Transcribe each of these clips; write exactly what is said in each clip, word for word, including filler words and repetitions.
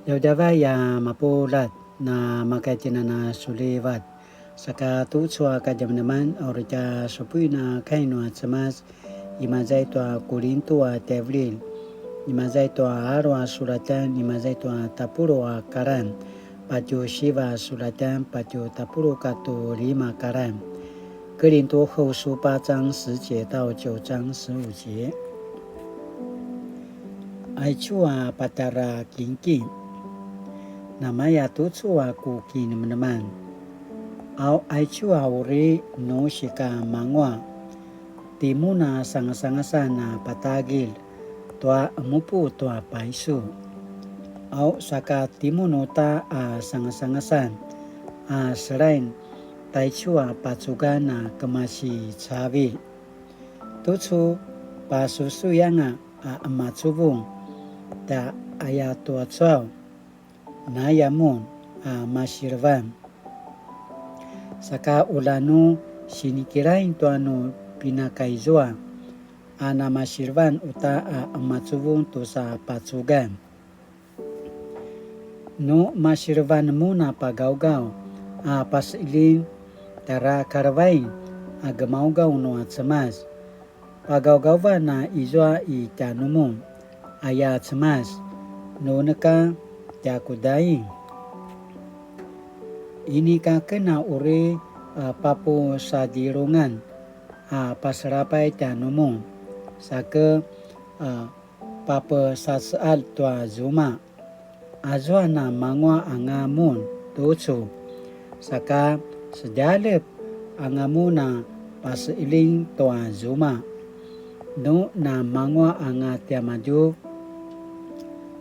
Djavadjavay a mapuljat, na makaitjinana sulivat. Saka tucu a kadjamadjaman, a uri tja supuin a kai nua Cemas, imaza i tua Kulintu a tjaivililj, imaza i tua alu a sulatjan, imaza i tua tapuluq a karan, patje siva a sulatjan, patje tapuluq katua lima a karan. 哥林多後書八章十節到九章十五節。 Aicu a patjara kingking, namaya tucu a ku kinemeneman. Au aicu a uri nu sika manguaq, timun a sangasangasan a patagilj tua emupu tua paisu. Au saka timun uta a sangasangasan a selain taicu a pacugan a kemasi cavilj. Tucu pasusuyanga a emacuvung ta aya tua cuaw, naya mun a masilevan. Saka ulja nu sinikilain tua nu pinakaizua a namasilevan uta a emacuvung tusa pacugan. Nu masilevan mun a pagawgaw a paseqeljing, tjara kalevain a gemawgaw nua Cemas. Pagawgawan a izua i tjanumun, aya Cemas, nu neka tjakudain. Inika ken a uri a papusadilungan a paselapay tjanumun, saka a papesaceal tua zuma. Azua na manguaq anga mun tucu, saka sedjalep anga mun a paseqeljing tua zuma. Nu na manguaq anga tiamadju,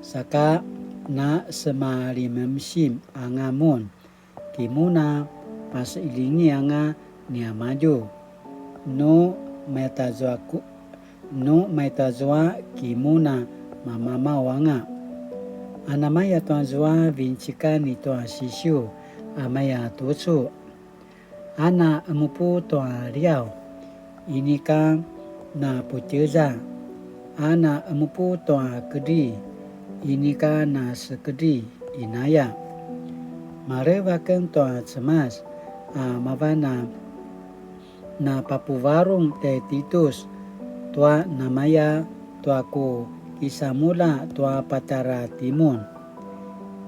saka na semalimemsim anga mun. Ki mun a paseqeljingi anga niamadju, nu maitazua ku, nu maitazua ki mun a mamamaw anga. A namaya tua zua vincikan i tua sisiu a maya tucu, a na emupu tua liaw, inika na putjeza, a na emupu tua kedri, inika na sekedri, inaya. Maleva ken tua Cemas a mavan a na papuvarung tjai Titus tua namaya tua ku kisamulja tua patjara timun.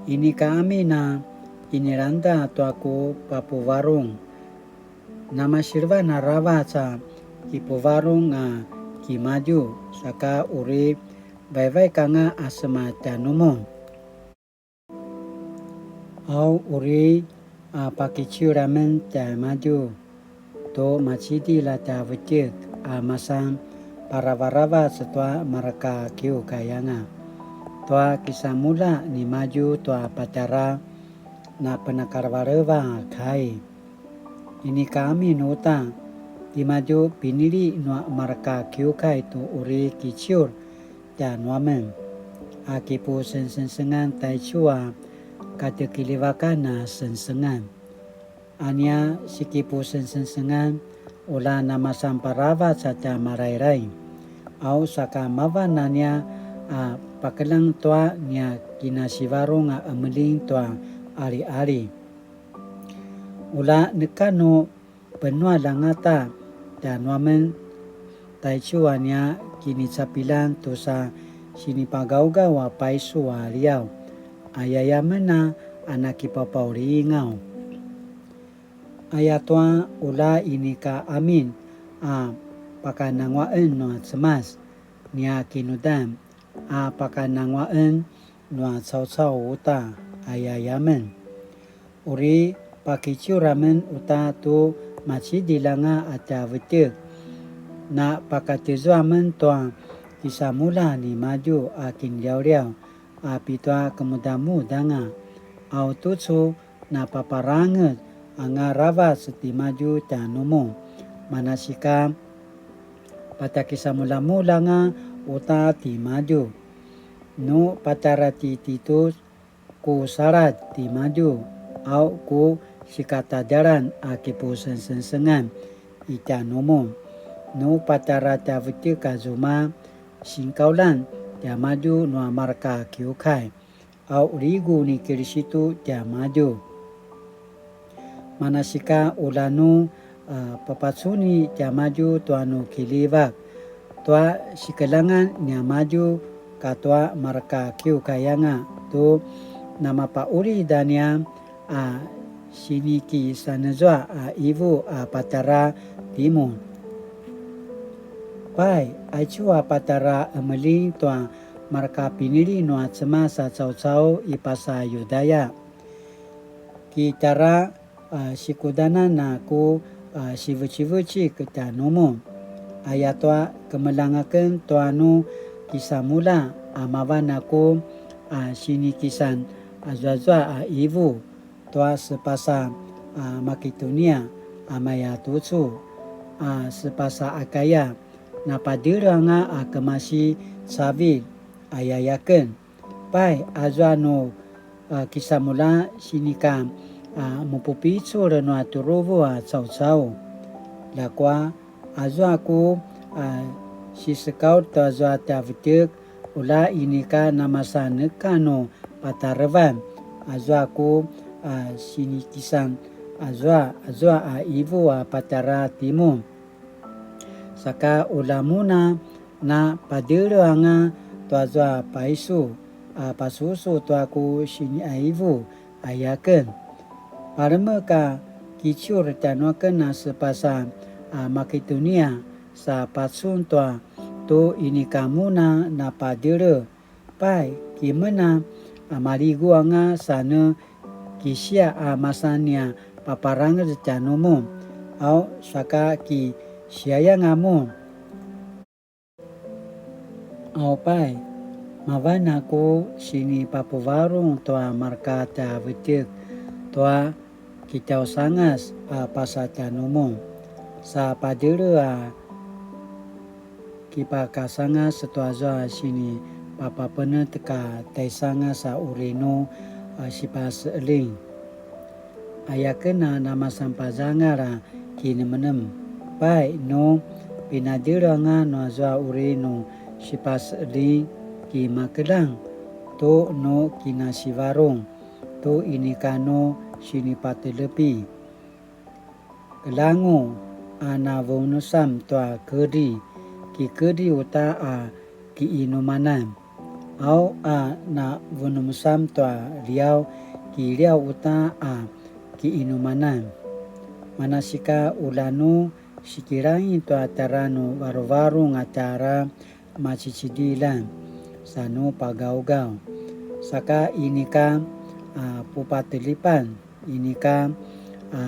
Inika amin a kinilangda tua ku papuvarung. Namasilevan aravac a kipuvarung a kimadju, saka uri vaivaik anga a sema tjanumun. Au uri a pakiciur amen tjaimadju tu macidilj a tja vetjek a masan paravaravac tua mareka kiukai anga. Tua kisamulja nimadju tua patjara na penakalevaleva a kai. Inika amin uta, timadju pinili nua mareka kiukai tu uri kiciur tjanuamen a kipusengsengsengan taicu a katjekiljivakan a sengsengan. A nia sikipusengsengsengan, ula namasan paravac a tja Malailaing. Au saka mavan a nia a pakeljang tua nia kinasivarung a emeljing tua aliali. Ula neka nu penual angata tjanuamen taicu a nia kinicapilan tusa sinipagawgaw a paisu a liaw, ayaya amen a nakipapaulingaw. Ayatua ula inika amin a pakananguaen nua Cemas nia kinudan a pakananguaen nua caucau uta, ayaya amen. Uri pakiciur amen uta tu macidilj anga a tja vetjek. Na pakatjezu amen tua kisamulja nimadju a kinliawliaw a pitua kemudamudanga. Au tucu na paparangez anga aravac timadju tjanumun. Manasika patakisamuljamulja anga uta timadju. Nu patjara ti Titus, ku saladj timadju, au ku sikatadjalan a kipusengsengsengan i tjanumun. Nu patjara tja vetjek a zuma, singkaulan tiamadju nua mareka kiukai. a urigu ni Kilisitu tiamadju. Manasika ulja nu, a, papacuni tiamadju tua nu kiljivak, tua sikeljangan niamadju katua mareka kiukayanga tu namapaulid a nia a sinikisanezua a ivu a patjara timun. Pai, aicu a patjara emeljing tua mareka pinili nua Cemas a caucau i pasa Yudaya. Kitjara, a, sikudanan a ku, a, sivecivecik tjanumun. Ayatua kemeljang aken tua nu kisamulja a mavan a ku, a, sinikisan azuazua a ivu tua sepasa, a, Makitunia a maya tucu, a, sepasa Akaya, napadjele anga a kemasi cavilj, aya aken. Pai, azua nu, a, kisamulja sinika, a, mupupicul nua tjuruvu a caucau. Ljakua, azua ku, a, sisekaulj tua zua tjavetjek, ulja inika namasan neka nu patarevan, azua ku, a, sinikisan, azua, azua a ivu a patjara timun. Saka ulja mun a napadjele anga tua zua paisu, a pasusu tua ku siniaivu, aya aken. Palemek a kiciur tjanuaken a sepasa, a, Makitunia sa pacun tua tu inika mun a napadjele. Pai, kimen a, a, maligu anga sa nu kisia a masan nia paparangez tjanumun, au saka kisiayanga mun. Au pai, mavan a ku sinipapuvarung tua mareka tjavetjek tua kitjausangas a pasa tjanumun. Sa padjele a kipakasangas tua zua sinipapapenet ka tjaisangas a uri nu, a, sipaseqeljing. Aya aken a namasan pazangal a kinemenem. Pai nu pinadjele anga nua zua uri nu sipaseqeljing kimakeljang tu nu kinasivarung tu inika nu sinipatelepi. Keljangu a navunusam tua kedri, kikedri uta a kiinumanan. Au a navunusam tua liaw, kiliaw uta a kiinumanan. Manasika ulja nu sikilaing tua tjara nu varuvarung a tjara macicidiljan, sa nu pagawgaw. Saka inika, a, pupatelipan, inika, a,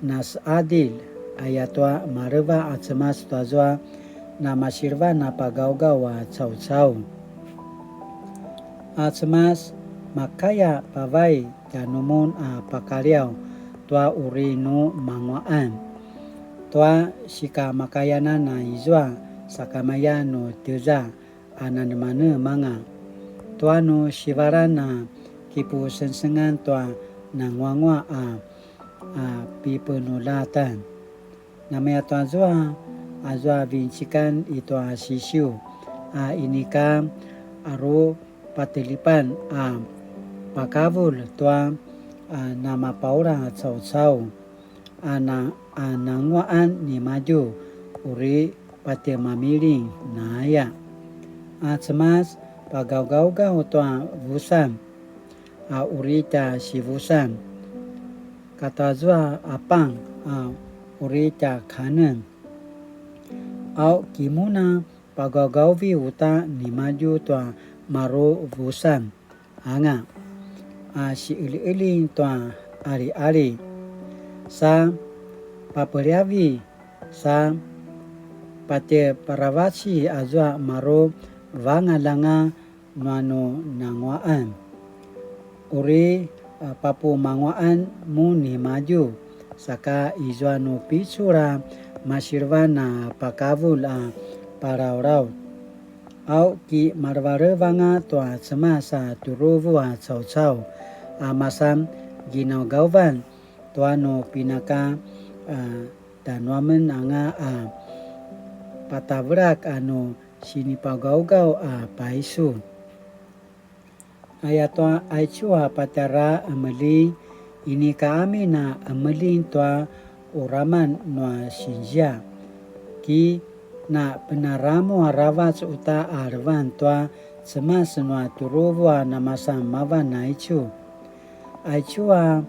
naseadil, ayatua maleva a Cemas tua zua namasilvan a pagawgaw a caucau. A Cemas, makaya pavay tjanumun a pakaliaw tua uri nu manguaqan. Tua sikamakayanan a izua sakamaya nu tjeza a nanemanemanga. Tua nu sivalan a kipusengsengan tua nanguanguaq a, a pipenuljatan. Namaya tua zua, azua vincikan i tua sisiu, a inika aru patelipan a pakavulj tua, a namapaula caucau, a na, a nanguaqan nimadju, uri patjemamiling naya. A Cemas, pagawgawgaw tua vusan, a uri tja sivusan, katazua a pang a uri tja kanen. Au kimuna pagawgawvi uta nimadju tua maru vusan anga, a siqeliqeling tua aliali, sa papeliavi, sa patjeparavaci azua maru vangalj anga nua nu nanguaqan. Uri, a, papumanguaqan mun nimadju, saka izua nu picul a masilvan a pakavulj a palaulaut. Au ki malevalevanga tua Cemas a tjuruvu a caucau, a masan ginaugavan tua nu pinaka, a, tanuamen anga a patavelak a nu sinipagawgaw a paisu. Ayatua aicu a patjara emeljing, inika amin a emeljing tua uraman nua sinzia. Ki na penaramu aravac uta a levan tua Cemas nua tjuruvu a namasan mavan aicu. Aicu a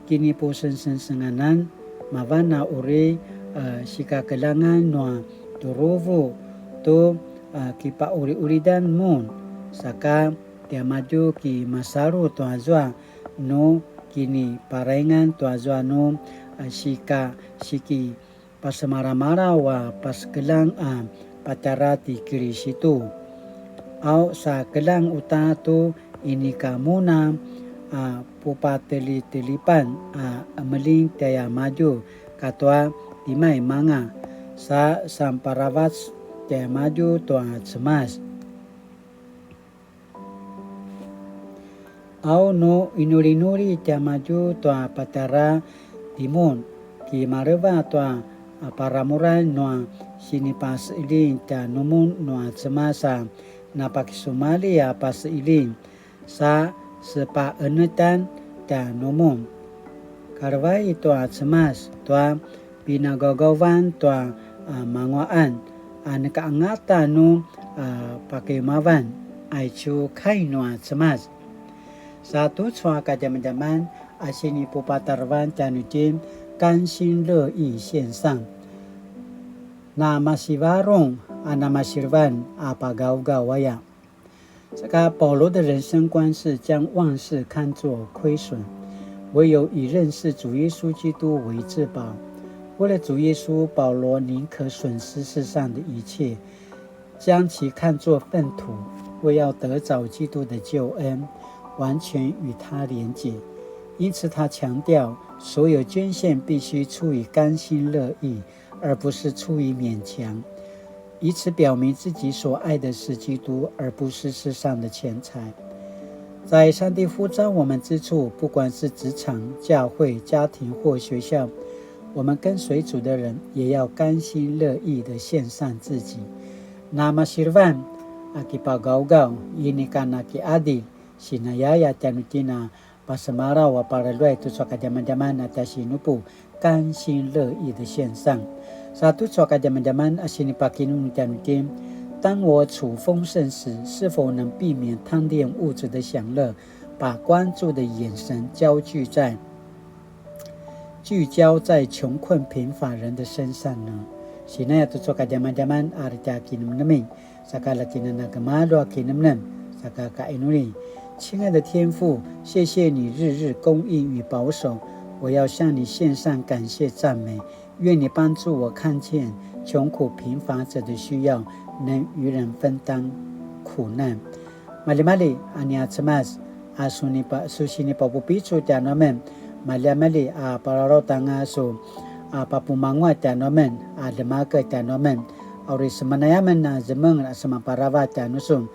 kinipusengsengsenganan mavan a uri, a, sikakeljangan nua tjuruvu tu, a, kipauliulidan mun, saka tiamadju ki masalu tuazua nu kiniparaingan tuazua nu, a, sika siki pasemalamalaw a pasekeljang a patjara ti Kilisitu. Au sa keljang uta tu inika mun a, a, pupatelitelipan a emeljing tiamadju katua timaimanga, sa samparavac tiamadju tua Cemas. Au nu inulinuli tiamadju tua patjara timun, ki maleva tua, a, paramuran nua sinipaseqeljing tjanumun nua Cemas a napakisumalji a paseqeljing, sa sepaenetan tjanumun. Kalevai tua Cemas tua pinagaugavan tua, a, manguaqan, a, neka angata nu, a, pakiumavan, aicu kai nua Cemas. Sa tucu a kadjamadjaman a sinipupatarevan tjanuitjen 甘心樂意獻上. Na masivarung a namasilvan a pagaugaw aya. 这个保罗的人生观是将万事看作亏损，唯有以认识主耶稣基督为至宝。为了主耶稣，保罗宁可损失世上的一切，将其看作粪土，为要得着基督的救恩，完全与他连结。因此，他强调所有捐献必须出于甘心乐意，而不是出于勉强，以此表明自己所爱的是基督，而不是世上的钱财。在上帝呼召我们之处，不管是职场、教会、家庭或学校，我们跟随主的人也要甘心乐意地献上自己。Namasilvan a kipagaugaw, inika na kiadil, sinayaya tjanuitjen a pasemalaw a palaluay tucu a kadjamadjaman a tja sinupu, 甘心乐意的献上. Sa tucu a kadjamadjaman a sinipakinemnem tjanuitjen, 当我处丰盛时，是否能避免贪恋物质的享乐，把关注的眼神焦聚在，聚焦在穷困贫乏人的身上呢？Sinaya tucu a kadjamadjaman a uri tja kinemnemen. Saka la tjen a na gemalju a kinemnem, saka kainuli. 亲爱的天父，谢谢你日日供应与保守，我要向你献上感谢赞美。愿你帮助我看见穷苦贫乏者的需要，能与人分担苦难。Malimali, a nia Cemas, a sunipa-, su sinipapupicul tjanuamen, malimali a palalautanga su, a papumanguaq tjanuamen, a ljemakev tjanuamen, a uri semenai amen a zemeng a semaparavac tjanusun,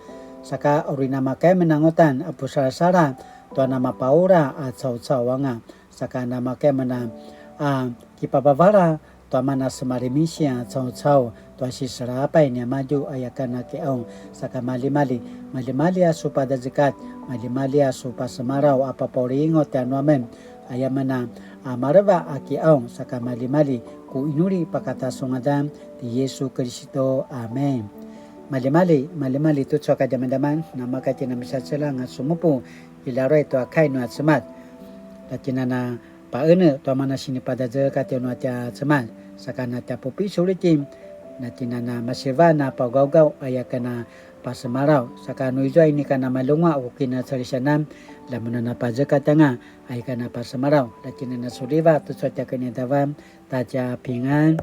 saka a uri namakay amen anga uta a pusalasala tua namapaula a caucau anga, saka namakay amen a, a kipapavala tua mana semalimisia caucau tua siselapay niamadju aya ken a kiqaung, saka malimali, malimali a su padazekat, malimali a su pasemalaw a papaulingaw tjanuamen, aya amen a, a maleva a kiqaung, saka malimali ku inuli pakata su ngadan ti Yesu Kiristu. Amen. Malimali, malimali tucu a kadjamadjaman, namakay tjen a misacelang a sumupu, i laruay tua kai nua Cemas. La tjen a na paene tua mana sinipadazek a tjanuitjen nua tja Cemas, saka na tja pupicul itjen, na tjen a na masiva na pagaugaw aya ken a pasemalaw, saka nu izua inika na malunguaq a ku kinacalisianan, la mun a na pazekatj anga aya ken a pasemalaw, la tjen a na suliva tucu a tja kinaqadavan, ta tja pingan.